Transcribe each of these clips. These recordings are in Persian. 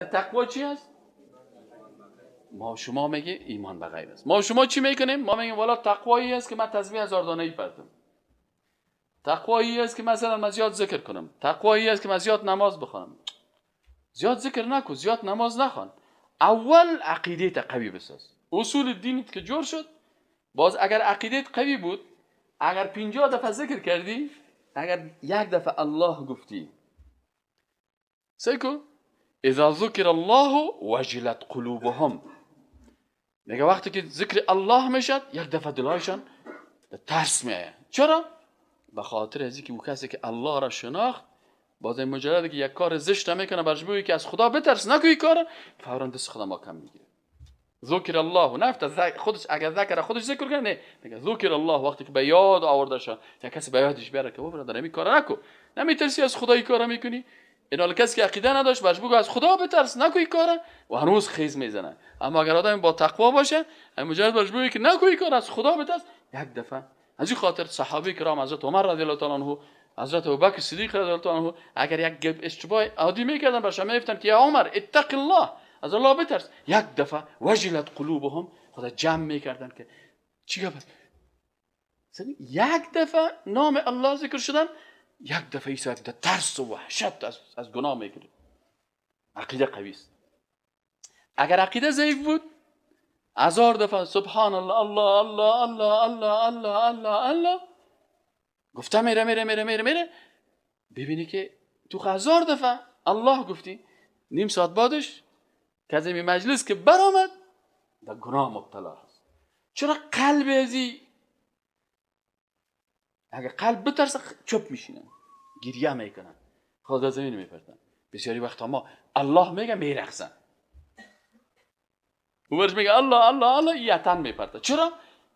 تقوا چی است؟ ما شما میگه ایمان به غیب است. ما شما چی میکنیم؟ ما میگیم والا تقوایی است که من تسبیح هزار دانه ای پرتم، تقوایی است که مثلا من زیاد ذکر کنم، تقوایی است که من زیاد نماز بخوانم. زیاد ذکر نکن، زیاد نماز نخوان، اول عقیده قوی بساز. اصول دینت که جور شد، باز اگر عقیدت قوی بود، اگر 50 دفعه ذکر کردی، اگر یک دفعه الله گفتی، سیکو اذا ذکر الله وجلت قلوبهم، میگه وقتی که ذکر الله میشد یک دفعه دلایشان ترس میآید. چرا؟ به خاطر از اینکه او کسی که الله را شناخت، باز این مجرد که یک کار زشت میکنه برش بگویی که از خدا بترس نکوی کار، فورا دست خدا ما کم میگیره. ذکر الله نفت خودش، اگر ذکر خودش ذکر کنه نه، میگه ذکر الله وقتی که به یاد آورده شد، یا کسی به یادش بیاره که بابا برادر این کار نکو، نمیترسی از خدا این کارو میکنی؟ این حال کسی که عقیده نداشت برش بگو از خدا بترس نکوی کار، و هنوز خیز میزنه. اما اگر آدم با تقوا باشه، مجرد برش بگو که نکوی کار، از خدا بترس، یک دفعه. از این خاطر صحابه کرام، حضرت عمر رضی الله تعالی عنه، حضرت ابوبکر صدیق رضی الله تعالی عنه، اگر یک اشتباه عادی میکردن برش میگفتن که یا عمر اتق الله، از الله بترس، یک دفعه وجلت قلوبهم، خدا جمع میکردن که چی گفت؟ یک دفعه نام الله ذکر شدن، یک دفعه ایسا ترس و وحشت از گناه میگیره. عقیده قوی است. اگر عقیده ضعیف بود، هزار دفعه سبحان الله الله الله الله الله الله الله الله گفته میره میره میره میره میره، ببینی که تو هزار دفعه الله گفتی، نیم ساعت بعدش که از این مجلس که برآمد در گناه مبتلا هست. چرا؟ قلب ازی اگر قلب بترسه چپ میشینن، گریه میکنن، خود از زمین میپرتن. بسیاری وقتا ما الله میگه میرقصن، او برش میگه الله الله الله، یتن میپرته. چرا؟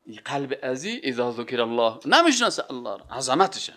این قلب ازی اذا ذکر الله نمیشناسه الله را، عظمتشه.